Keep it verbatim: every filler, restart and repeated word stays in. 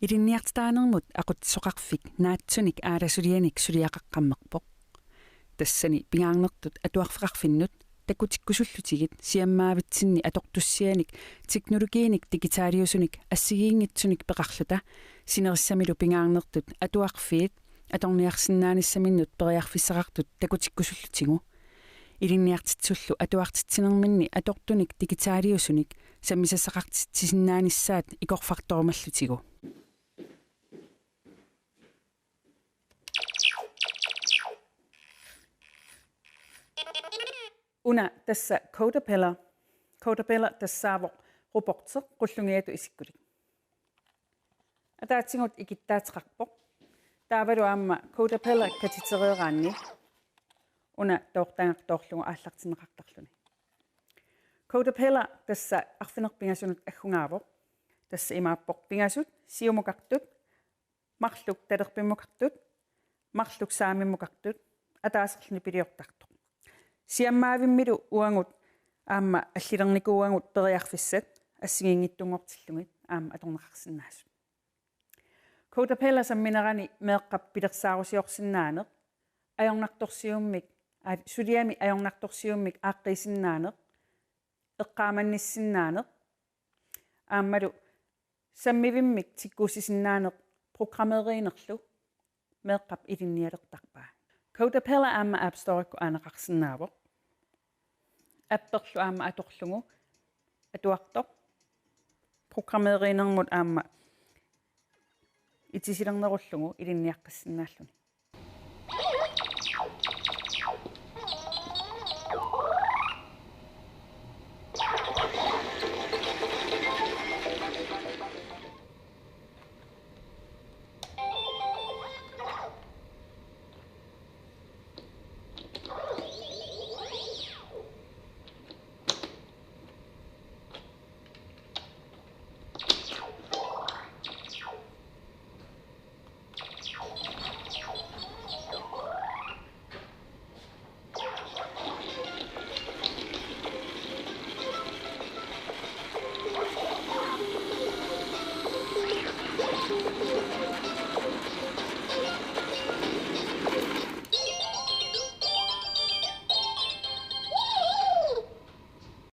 Ilinniartitaanermut aqutsisoqarfik naatsunik aalasulianik suliaqaqqammerpoq. Tassani pingaarnertut atuarfeqarfinnut takutikkusullutigit siammaavitsinni atortussianik teknologiinik digitaaliusunik assigiinngitsunik peqarluta sinerissamilu pingaarnertut atuarfiit atorniarsinnaanissaminnut periarfissaqartut takutikkusullutigu. Ilinniartitsisullu atuartitsinerminni atortunik digitaaliusunik sammisassaqartitsisinnaanissaat ikorfartorumallutigu. Una tassa Codapella. Codapella tassaavoq robotti qullungiatut isikkulik. Ataatigut ikittaateqarpoq. Taavalu aamma Codapella katitereeraanni una toortagaq toorlugu aallartinneqartarluni. Codapella tassa arfineq-pingasunut aggugaavoq. Tassa imaappoq pingasut siumukartut, marluk talerpimmukartut, marluk saamimmukartut, ataaserluni piliortartoq. Siammaavimmilu uagut aamma allilernikuuagut periarfissat assigiinngitsunngortillugit aamma atorneqarsinnaasut. Codapella samminerani meeqqap pilersaarusiorsinnaaneq, ajornartorsiummik, aa, suliami ajornartorsiummik aaqqiisinnaaneq, eqqaamannissinnaaneq, aammalu sammivimmik tikkuussisinnaaneq programmeeriinerlu meeqqap ilinnialertarpaa. Codapella aamma App Storekkut aaneqarsinnaavoq. Apperlu aamma atorlugu atuartoq programmeeriinermut aamma itisilernerullugu ilinniaqqissinnaalluni.